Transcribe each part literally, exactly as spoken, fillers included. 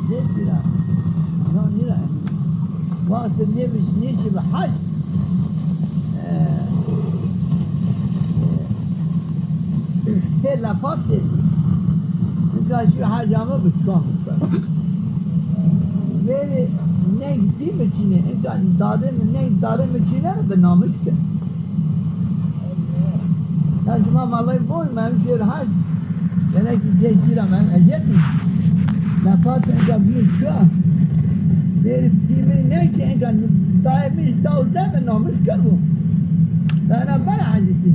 Nêzî ra, zanî ra. Wextê nêbiş nêşî bi hec. E, e, tê lefat tê. Nika jû hec ame bi çuan. Verê neng pî mi çinê, nika dadê mi, neng dadê mi çinê, bi namiş ke. Ya şima malay boy, men şêr haj. Gerek ki cê cîra men ecet mi? Lafat enka bir şu. Bir pî mi ne ki enka daye mi dawze mi namiş ke bu. Bana bana haceti.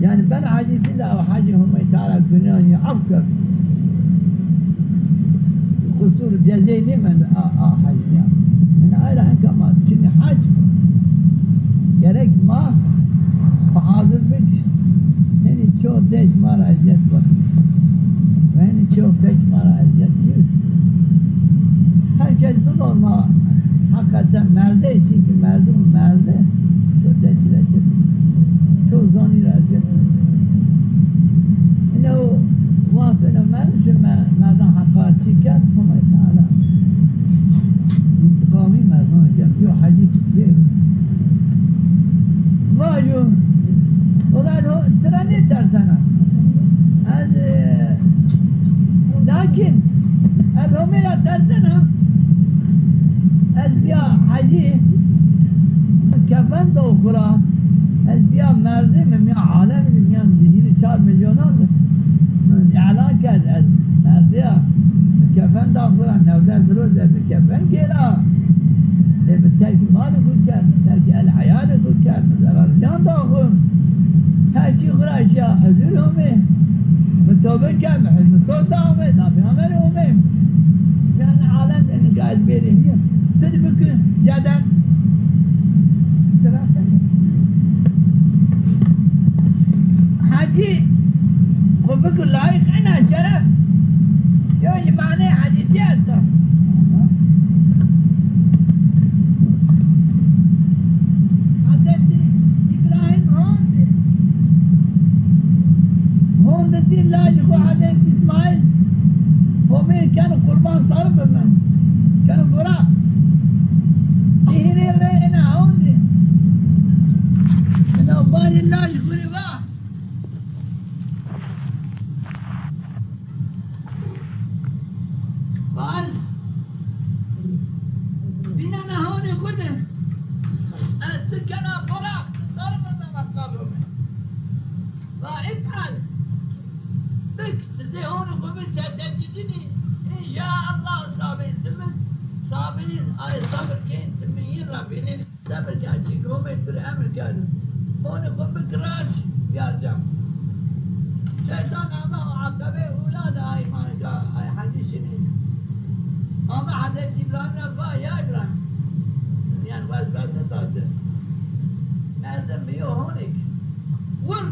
Yani ben haceti de o hacı Homay Teala günahını af kerd. Kusur cezey nêmend a, a hecî ya. Ina ay ra enka ma çimî hec gerek ma hazir bik. Henî ço des ma ra eziyet bik. Ve henî ço fek ma ra eziyet bik. Herkes bizon ma hakikaten merde, çünkü merdim merde. Ço des ra çi. Ço zanî ra eziyet bik. Ina o wext ina merdim me-, merdan haka çi kerd, Homay Teala întiqamî merdan kerd. Yo hecî bê. Vajo, ulan o tira nêtersena. Ez, e, lakin ez Homê ra tersena. Ez bîya hecî, mi kefen do xwu ra. Ez bîya merdê mi, mi alem mi, mîyan di hîrê çar milyonan mi, mi îlan kerd ez merdê ya. Mi kefen da xwu ra, newdes roze mi kefen gêra. Ê mi terkî malê xwu kerd, mi terkî el eyalê xwu kerd, mi zerar zîyan da xwu. Her çî xwu ra şiya huzur Homê. Mi tobe kerd, mi hizmi sor da Homê, da peyxamberê Homê. Yanî alem de nika ez bêrî. Tu di bikî ceden. Hecî xwu bikî layîq ena şeref. Yo jî manê hecîtî esta. Hezretî Îbrahîm hondî. Hondî dî lajê xwu Hezretî Îsmaîl. Homê keno qurban, sarî bibin. Keno gora. Hîrê rê ena hondî. Ena barê lajê xwu rê va. Baz. Bînena honê xwu de. Ez tu kena boraq, tu sarî mezena qablo mi. Va if'al. Bik, tu zê honê xwu bi serdecidinî. Înşaallah sabir, tu min sabirî, ay sabir kên, tu min yîn ra bînî. Sebir ke, çîk Homê tu rê emir kerdo. Honê xwu bik raş, biyar cem. Şeytan ame o Aqebê Ula de, ay manca, ay hecî şinî. Ame Hezretî Îbrahîm ra va, ya Îbrahîm. Yanî wes wes nidade. Merdim bi yo honêk. Win.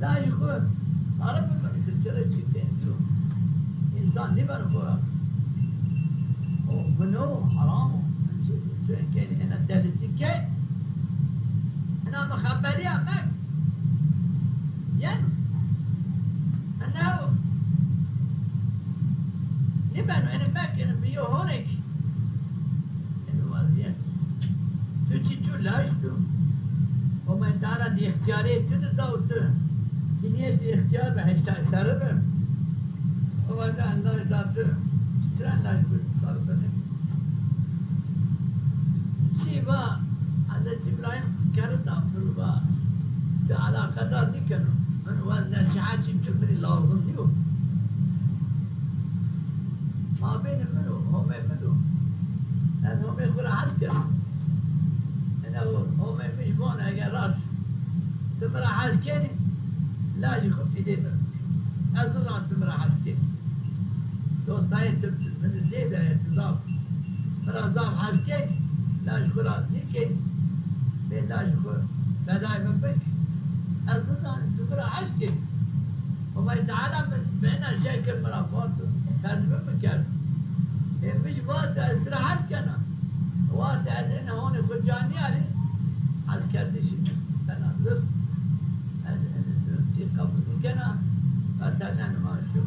Lajê xwu sarî bibin, tu çira çî kên tu? Însan nîbeno xora. O guno, heram o. Çi tu kenî, ena delîtî kên. Ena mi xeberîya mek. Yen. Ena o. Nîbeno, ena mek, ena bi yo honêk. Eno wazîyet. Tu çî çû laj tu. Homay Teala di îxtîyarê tu di da û tu. Çinîyê tu îxtîyar bi heştay serrî bi. O wazîyet laj da tu. Tren laj bi sarî bi. Çî va, Hezretî Îbrahîm kerr da pir va. Tu eleqedar nîkeno. Min waz nesîhet çî çû, mi rê lazim nîyo. Mabênê min û Homê min o. Ez Homê xwu ra hes kena. Ena o Homê min jî vana eger rast tu mi ra hes kenî, lajê xwu fîdê mi. Ez nizan tu mi ra hes kenî. Dostayê tu mi zêde ye, tu zaf. Mi ra zaf hes kenî, lajê xwu ra nîkenî. Bê lajê xwu fedayê mi bik. Ez nizan tu mi ra hes kenî. Homay Teala mi bi ena şekil mi ra vato, tecrube mi kerd. Ê mi jî vato ez tu ra hes kena. Vato ez ena honê xwu ca nîyarî, heskerdişî mi bena zir. Ez ena zir çî qebul nîkena. Vatene nima şu.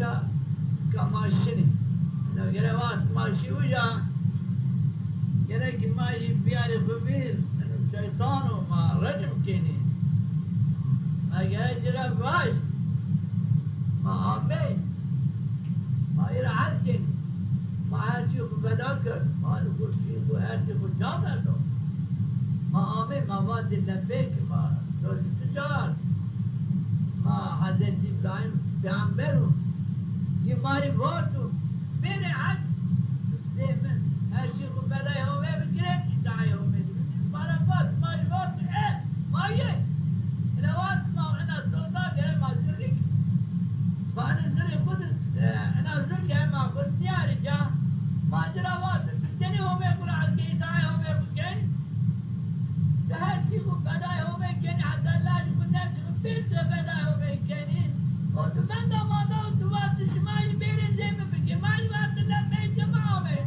Ka ma şinî. Eno gere wext ma şî uca, gerek ma jî biyarî xwu vîr. Eno şeytan o, ma recm kenî. Ma gerek ci ra vaj. Ma amey. Ma î ra hed kenî. Ma her çî xwu feda kerd. Malê xwu, çî xwu, her çî xwu ca berdo. Ma amey, ma vatê lebeyk, ma soz tu ca ard. Ma Hezretî Îbrahîm peyxamber o. Yê ma rê vato, bêrê hec, zê min, her çî xwu fedayê Homê bikirê, îtaayê Homê bikirê. Ma ra vat, ma rê vato, e, ma yê. Ina vat ma, ina soza gere ma zirrî. Ma ina zirrî xwu di, e, ina zirrî gere ma xwu diyarî ca. Ma ci ra vat, bistenî Homê xwu ra ez ke îtaayê Homê xwu kenî. Ti her çî xwu fedayê Homê kenî, heta lajê xwu, nefsê xwu pê ti fedayê Homê kenî. O tu venda ma da û tu vat şima jî bêrê zê mi bikê. Ma jî vat lebeyk ma amey.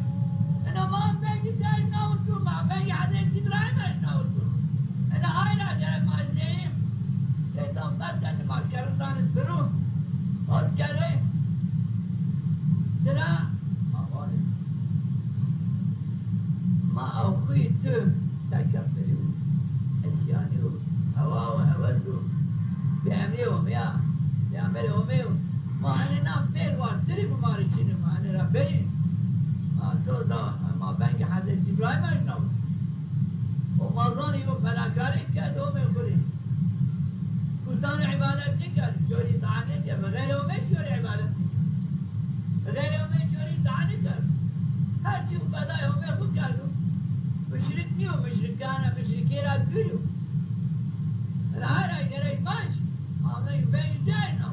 Ina ma vengî te eşnawitû, ma vengî Hezretî Îbrahîm eşnawitû. Ina ay ra gere ma zeyî. Şeytan bertendî ma kerrindanê birû. Ot kerrê. Tira ma vanê. Ma ewqî tu tekebburî û îsyanî û hewa û hewes û bêemrî Homê ya, bêemrê Homê yo. Ma enê na pêr war tirî bi ma rê çin ê, ma enê ra berî. Ma soza, ma vengê Hezretî Îbrahîm eşnawit. O ma zanî o fedakarî kerd Homê xwu rê. Kutan îbadet nêkerd, corî îtaet nêkerd, bi xeyrê Homê corî îbadet nêkerd. Bi xeyrê Homê corî îtaet nêkerd. Her çî xwu fedayê Homê xwu kerdo. Muşrik nîyo, muşrikane, muşrikê ra dûr o. Ina ay ra gerek ma jî, ma veng, veng cayê na.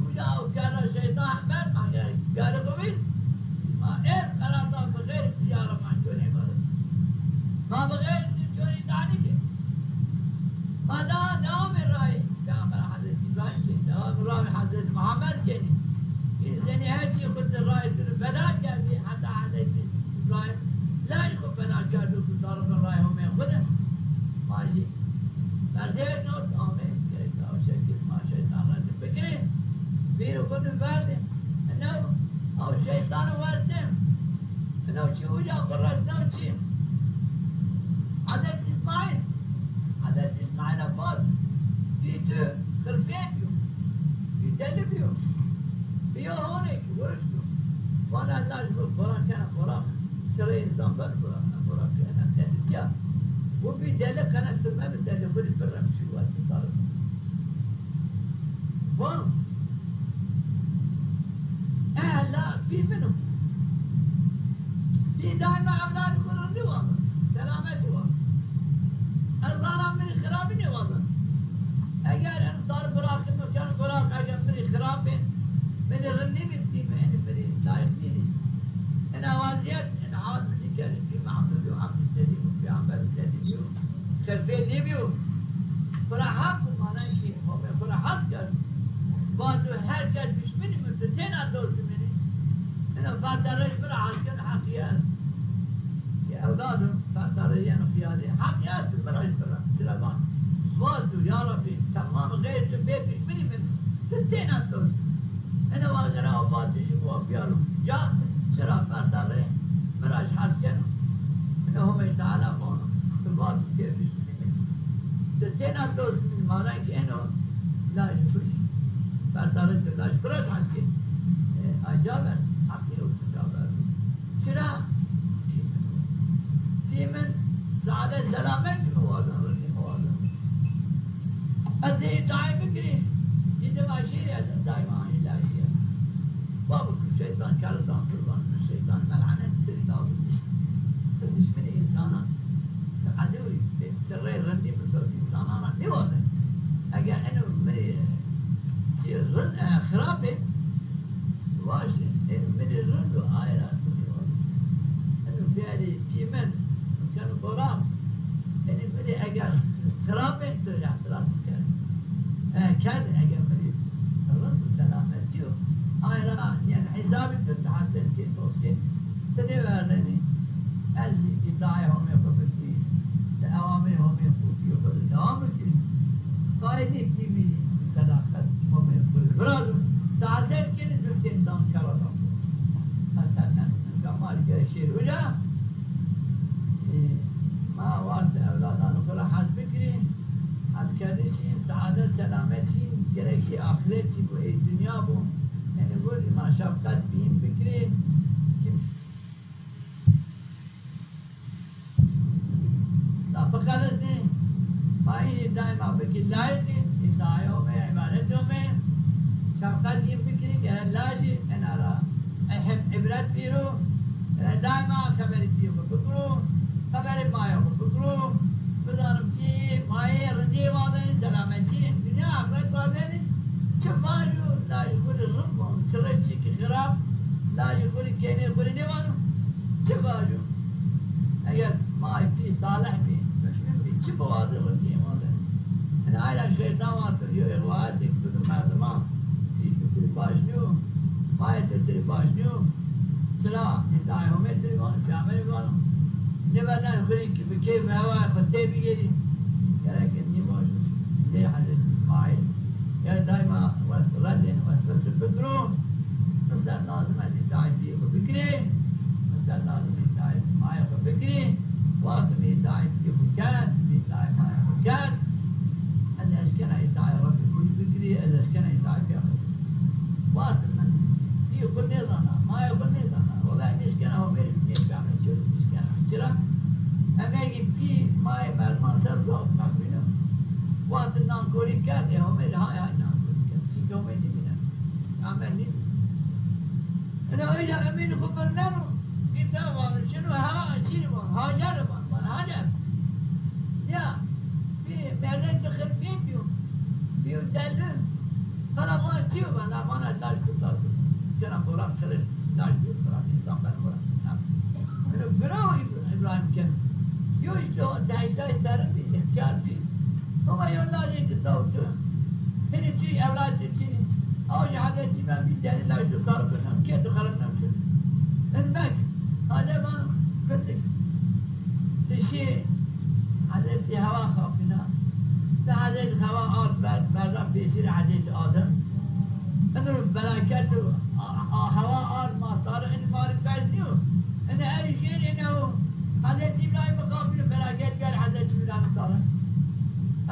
Uca o kerra şeytan hember ma gerek. Gerek o bî. Ma êr qerar da bi xeyrî tu ya Reb ma corî îbadet. Ma bi xeyrî tu corî îtaet nêkê. Ma da dewamê rayê Peyxamber Hezretî Îbrahîm kenî, dewamê rayê Hezretî Muhammed kenî. Însenî her çî xwu di rayê tu feda kerdî, heta Hezretî Îbrahîm lajê xwu feda kerdo ku zarifê rayê Homê xwu de. Ma jî Berdêr not amê, gerek aw şekil ma şeytan ra di bigirê, vîrê xwu di verdê. Ino aw şeytan wertê. Ino çî uca xwu resno çî. Hezret Îsmaîl. Hezret Îsmaîl a vat, bî tu xirfê bîyo, bî delî bîyo. Bîyo honê ki wurişto. Vana laj bi xora kena xora. Şirê însan ben bira, bira kena tedîtiya. Bu bir deli kana tırme bir deli bu bir bir bir şey var. Var. Ehla bir minum. Dî daîma evladî xwu rindî wazan, selameti wazan. Ez zana mi rê xirabî nêwazan. Eger en sar biraqî mi, ken biraq, eger mi rê xirab bê, mi rê rind nêbê, dî mi enî mi rê layiq nînî. Ena wazîyet, ena hal mi nêkerî, dî mi Emrû bîyo, Emrû Sedî bîyo, Peyxamber Sedî bîyo. Xerfê nêbîyo. Xwu ra haq û manayê kî Homê xwu ra hes kerd. Vato her kes dişminî mi, tu têna dostî min î. Ina ferda rê mi ra hes keno, heqî est. Ki ewlado, ferda rê yeno qiyadê, heqî est mi ra jî mi ra. Çira van? Vato ya Rebbî, temam xeyr tu bê dişminî min, tu têna dostî min. Ina wa xera vatişî wa biyaro. Ca, çira ferda rê mi ra jî hes keno. Ina Homê Teala vano, tu vato bê dişminî min. Ti têna dost min, manayê ki eno laj kuş. Ferda rê ti laj kuş hes kê. E, a ca ver, heqî o tu ca ver. Çira? Pî min, pî min sade selamet mi wazan, rindî mi wazan. Ez ê îtaê bikirî, dîdim a şêrî ez daîma Layîqî îdayê Homê, îbadetê Homê, şefqet yîn bikirî, gere lajî ena ra. E, hep îbret bîro, e, daîma xeberê pîyê xo bigiro, xeberê mayê xo bigiro, bizanim pîyê, mayê rindîyê vazenî, selametî, dinya axret vazenî, çi vajo, lajê xo rê rind vano, çi rê çîkî xirab, lajê xo rê kênê xo rê nêvano, çi vajo. Eger may bî, salih bî, mumîn bî, çi biwazê xo nêwazê. Ina ayra şeytan vatir, yo îxwaetêk bido merdiman, pî tu tirî baş nîyo, mayê tu tirî baş nîyo, tira îdayê Homê tirî vano, peyxamberî vano. Nêbena xo rê ki bi keyf hewayê xo têbigêrî. Gereke nêvajo, nê Hezretî Îsmaîl. Ya daîma wes-, redên weswese bigiro. Misal lazim ez îdayê pîyê xo bikirê. Misal lazim îdayê mayê xo bikirê. Wextê mi îdayê pîyê xo kerd, mi îdayê mayê xo kerd. Ez eşkena îdayê Rebbê xo bikirî, ez eşkena îdayê pîya xo. Wextê mi pîyê xo nêzana, mayê xo nêzana. Wela nêşkena Homê rê nêfehme, çi nêşkena. Çira? Emergê pî mayê merdiman ser zaf mexmîno. Wextê nankorî kerd, ê Homê rê hay hay nankorî kerd. Çîkê Homê nêvîneno. Ame nî. Ina êca emînî xo birneno, îta vano, şino ha, şîrî vano, Hacer vano, vano, Hacer. Ya, pî, merdê tu xirpî bîyo, bîyo deli. Qala vano çi yo, vano, vano, laj tu sar bi. Kena boran tirê, laj bîyo, boran, însan ben boran. Ino bira Îbrahîm keno. Yo îşte o deştay serrin bî, îhtîyar bî. Homa yo lajê ki daw tu. Hinî çi ewlad tu çinî. Aw jî Hezretî Îbrahîm bî deli laj tu sar bi. Kê tu xereb newşi. In mek. Adem a, kırdık. Ti şî Hezretî Hewa xapîna. Ti Hezretî Hewa ard ber-, berda pêşîrê Hezretî Adem. Ino felaket o, a, a, hewa ard ma sare, ino ma rê berz nîyo. Ino ey jêr ino Hezretî Îbrahîm xapîno, felaket bîyar Hezretî Îbrahîm sare.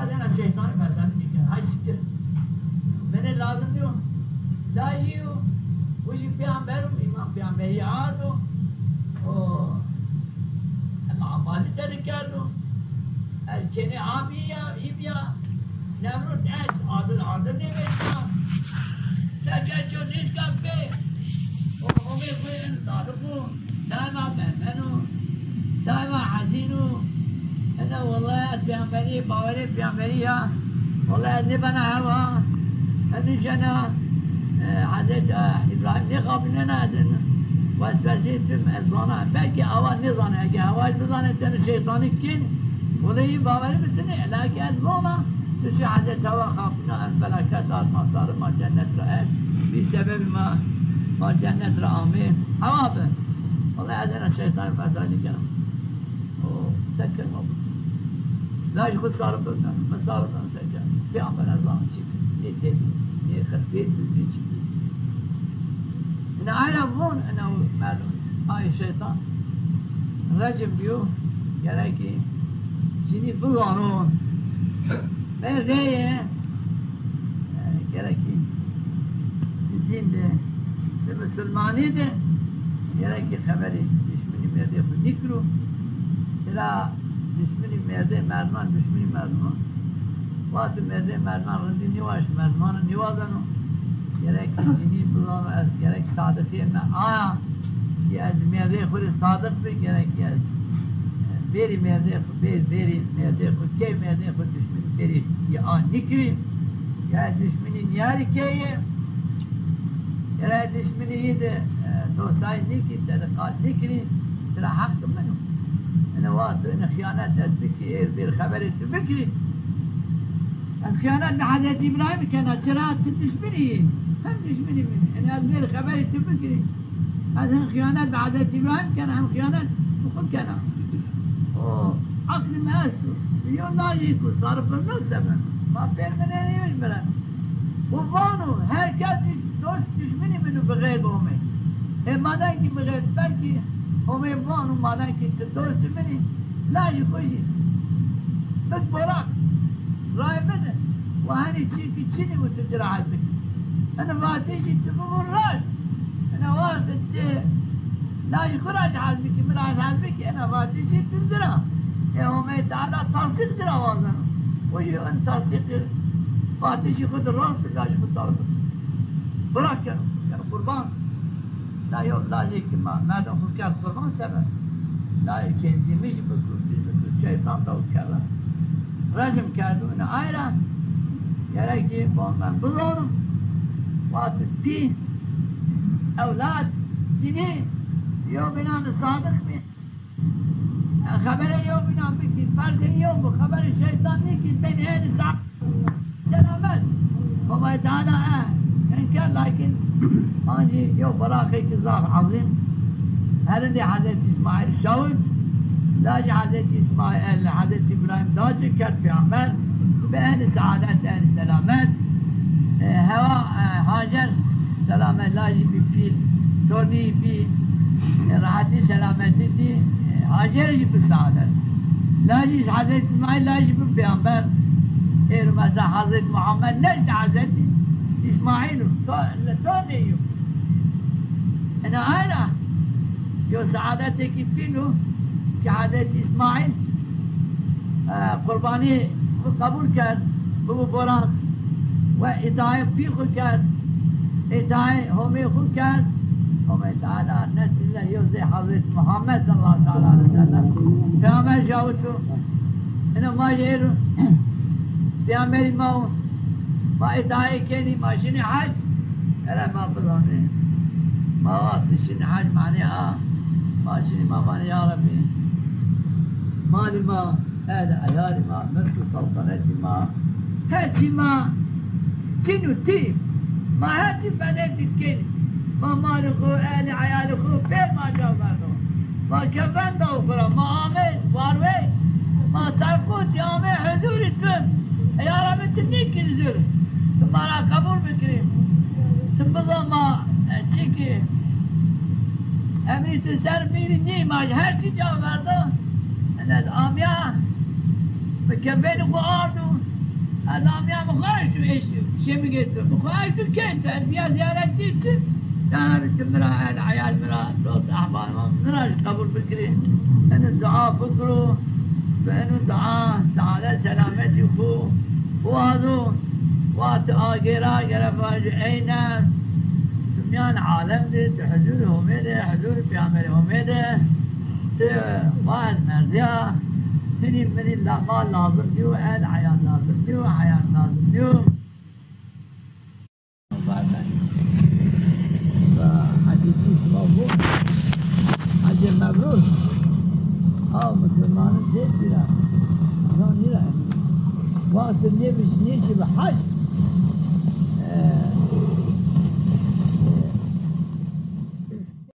Ez ena şeytanî mesele nîken. Hay siktir. Bine lazim nîyo. Lajî yo. O jî peyxamber o, îman peyxamberî ardo. O, ema amalî tede kerdo. Ez kênê a bîya, î bîya. Nemrûd eşt, adil adil nêvêşna. Tek eşo nêşka bê. O Homê xo en sadiq o. Daîma bermeno. Daîma hezîn o. Ena wellahî ez peyxamberî, bawerê peyxamberî ya. Wellahî ez nêbena hewa. Ez nêşena, e, Hezret, e, Îbrahîm nêxapînena ez ena. Weswesê tim ez zana. Belkî awa nêzana. Eger hewa bizanê tenê şeytanî kên. Wele yî bawerî mi tine, lakin ez zona, tu şî Hezret Hewa xapîna, ez felaket ard ma sare, ma cennet ra eşt, bî sebebî ma, ma cennet ra amê. Hewa bi. Wellahî ez ena şeytanî fesadî kena. O, se kir ma bi. Lajê xo sare birna, mi sare birna se kir. Peyxamber ez zana çi bi. Nê tê bi, nê xirpê bi, nê çi bi. Ina ay ra von, ina o merdim. Ay şeytan. Recim bîyo, gerekî cinî bigano. Mêrdê yê, e, gerekî zîn de, bi misilmanî de, gerekî xeberî dişminî mêrdê xo nîkiro. Çira dişminî mêrdê merdiman, dişminî merdiman. Wextê mêrdê merdiman rindî nêwaşt, merdiman nêwazeno. Gerek cinî bizano, ez gerek sadiqîyê mi aya. Ki ez mêrdê xo rê sadiq bi, gerek ki ez bêrî mêrdê xo, bêr-, bêrî mêrdê xo, key mêrdê xo dişminî bêrî yê a nîkirî. Ya dişminî nîyarî keye. Gerek dişminî yî de, e, dostayî nîkî, tede qal nîkirî. Tira heq min o. Ene wa tu ene xîyanet ez bikî, êr bêr xeberê tu bikirî. Ez xîyanet bi Hezretî Îbrahîmî kena, çira tu dişminî yî. Hem dişminî min. Ene ez bêr xeberê tu bikirî. Ez hem xîyanet bi Hezretî Îbrahîm kena, hem xîyanet bi xwu kena. O aqlî mi esto. Yo lajî ku sarifirno sebe. Ma pêr mi nênîyoj mi ra. Û vano, her kes dost dişminî min o bi xêr bi Homê. Ê maden ki bi xêr, belkî Homê vano, maden ki ti dostî min î, lajî xwu jî bik boraq, ray bide. Wa henî çî ki çinî û tu ci ra hez bikî. Ene vatişî tu bibo raşt. Ena wextê ti lajî xwu ra jî hez bikî, mi ra jî hez bikî, ena vatişî tu ci ra. Ê Homê Teala tasdîq ci ra wazeno. O Yo en tasdîqî vatişî xwu di rast, lajê xwu sağ bi. Bira keno, keno qurban. La yo lajê ki ma merdim xwu kerd qurban sebe. Lajê kencî mi jî bi kurdî, bi kurdî şeytan daw kerda. Rejim kerdo, ina ay ra gerekî bo men bizano. Wati pî, ewlad, cinî, yo bînan de sadiq bî. Xeberê yewbînan bikî, ferzê yew bi, xeberê şeytan nêkî, tenê ênî saet selamet. Babayê Teala e, enker, lakin ancî yew biraqêkî zaf ezîm. Herindê Hezretî Îsmaîl şawit, lajê Hezretî Îsmaîl, Hezretî Îbrahîm da ci, kerd pêxember, bi ehlî seadet, ehlî selamet. E, hewa, e, Hacer selamet, lajî bi pîl, tornî bi, e, rehetî selametî dî, e, Hacer jî bi seadet. Lajî Hezretî Îsmaîl, lajî bi pêxember. Êro mesela Hezretî Muhammed neştî Hezretî Îsmaîl o. To, to nêyo. Ina ay ra yo seadetêkî pîl o ki Hezretî Îsmaîl, e, qurbanî xwu qebul kerd, bibo boran, we îtayê pî xwu kerd, îtayê Homê xwu kerd. Homê Teala neslî de yo zê Hezretî Muhammed sallallahu teala aleyhi ve sellem pêxember şawit o. Ina ma jî êro pêxemberî ma o, ma îtayê kenî, ma şinî hec. Ere ma bizanê. Ma wextê şinî hec manê a. Ma şinî ma vanê ya Rebbî, malî ma, ehlî eyalî ma, milk û seltenetî ma, her çî ma, cin û tî, ma her çî fedetî kenî. Ma malê xwu, ehlî eyalê xwu pê ma ca verdo. Ma kefen da xwu ra, ma amê warwey, ma serqotî amê huzurî tu. Ya Rebbî, tu nêkirî zur. Tu ma ra qebul bikirî. Tu biza ma, e, çikî emrî tu ser mîrî nî, ma her çî ca verda. Ene ez amîya, mi kefenî xwu ardo. Ez amîya, mi xwu eşto, eşto. Şemîgê tu. Mi xwu eşto kê tu. Ez bîya zîyaretî tu. Ya Rebbî, tu mi ra, el eyal mi ra, dost ehbal ma, mi ra jî qebul bikirî. Eno dua bikiro, bi eno dua seadet selametî xwu biwazo. Wextê agêra gere vajî eyne, tu mîyan alem de, tu huzurê Homê de, huzurê Peyxemberê Homê de, tu va ez merdîya, hinî minî la-, mal lazim nîyo, el eyal lazim nîyo, heyat lazim nîyo. Hecî şima bo. Hecê mebrûr. Aw misilmanî zêd bîra. No nîra. Wextê nêbî nêşî bi hec.